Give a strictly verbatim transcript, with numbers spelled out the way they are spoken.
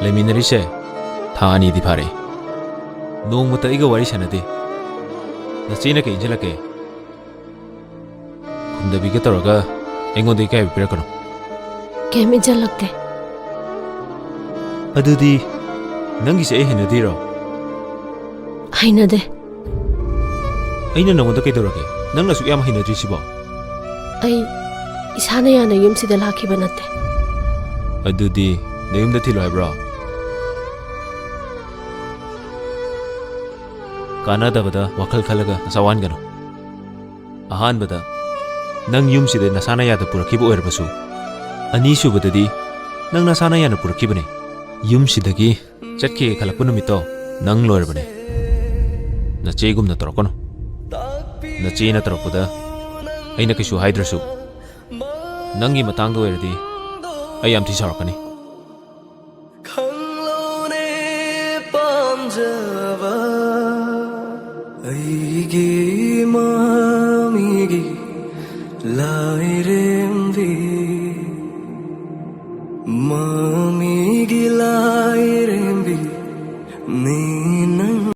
ꯂꯩꯃꯤꯟꯅꯔꯤꯁꯦ ꯊꯥ ꯑꯅꯤꯗꯤ ꯐꯥꯔꯦ꯫ ꯅꯣꯡꯃꯇ ꯑꯩꯒ ꯋꯥꯔꯤ ꯁꯥꯟꯅꯗꯦ꯫ ꯅꯆꯦꯅ ꯀꯩ ꯏꯟꯁꯤꯜꯂꯛꯀꯦ? ꯈꯨꯝꯗꯕꯤꯒ ꯇꯧꯔꯒ ꯑꯩꯉꯣꯟꯗ ꯏꯀꯥꯏꯕ ꯄꯤꯔꯛꯀꯅꯨ꯫ ꯀꯩꯝ ꯏꯟꯁꯤꯜꯂꯛꯇꯦ꯫ ꯑꯗꯨꯗꯤ ꯅꯪꯒꯤꯁꯦ ꯑꯩ ꯍꯩꯅꯗ꯭ꯔꯤꯔꯣ? ꯍꯩꯅꯗꯦ꯫ ꯑꯩꯅ ꯅꯪꯉꯣꯟꯗ ꯀꯩꯗꯧꯔꯒꯦ? ꯅꯪꯅ ꯑꯁꯨꯛ ꯌꯥꯝ ꯍꯩꯅꯗ꯭ꯔꯤꯁꯤꯕꯣ? ꯑꯩ ꯏꯁꯥꯅ ꯌꯥꯅ ꯌꯨꯝꯁꯤꯗ ꯂꯥꯛꯈꯤꯕ ꯅꯠꯇꯦ꯫ ꯑꯗꯨꯗꯤ ꯅꯌꯨꯝꯗ ꯊꯤꯜꯂꯣ ꯍꯥꯏꯕ꯭ꯔꯣ? ꯀꯥꯟꯅꯗꯕꯗ ꯋꯥꯈꯜ ꯈꯜꯂꯒ ꯅꯁꯥ ꯋꯥꯍꯟꯒꯅꯨ꯫ ꯑꯍꯥꯟꯕꯗ, ꯅꯪ ꯌꯨꯝꯁꯤꯗ ꯅꯁꯥꯅ ꯌꯥꯗ ꯄꯨꯔꯛꯈꯤꯕ ꯑꯣꯏꯔꯕꯁꯨ, ꯑꯅꯤꯁꯨꯕꯗꯗꯤ, ꯅꯪ ꯅꯁꯥꯅ ꯌꯥꯅ ꯄꯨꯔꯛꯈꯤꯕꯅꯦ꯫ ꯌꯨꯝꯁꯤꯗꯒꯤ ꯆꯠꯈꯤꯒꯦ ꯈꯜꯂꯛꯄ ꯅꯨꯃꯤꯠꯇꯣ ꯅꯪ ꯂꯣꯏꯔꯕꯅꯦ꯫ ꯅꯆꯦꯒꯨꯝꯅ ꯇꯧꯔꯛꯀꯅꯨ꯫ ꯅꯆꯦꯅ ꯇꯧꯔꯛꯄꯗ ꯑꯩꯅ ꯀꯩꯁꯨ ꯍꯥꯏꯗ꯭ꯔꯁꯨ, ꯅꯪꯒꯤ ꯃꯇꯥꯡꯗ ꯑꯣꯏꯔꯗꯤ ꯑꯩ ꯌꯥꯝ ꯊꯤ ꯁꯥꯎꯔꯛꯀꯅꯤ꯫ ꯈꯪꯂꯧꯅꯦ ꯄꯥꯝꯖꯕ ꯑꯩꯒꯤ ꯃꯃꯤꯒꯤ ꯂꯥꯏꯔꯦꯝꯕꯤ꯫ ꯃ-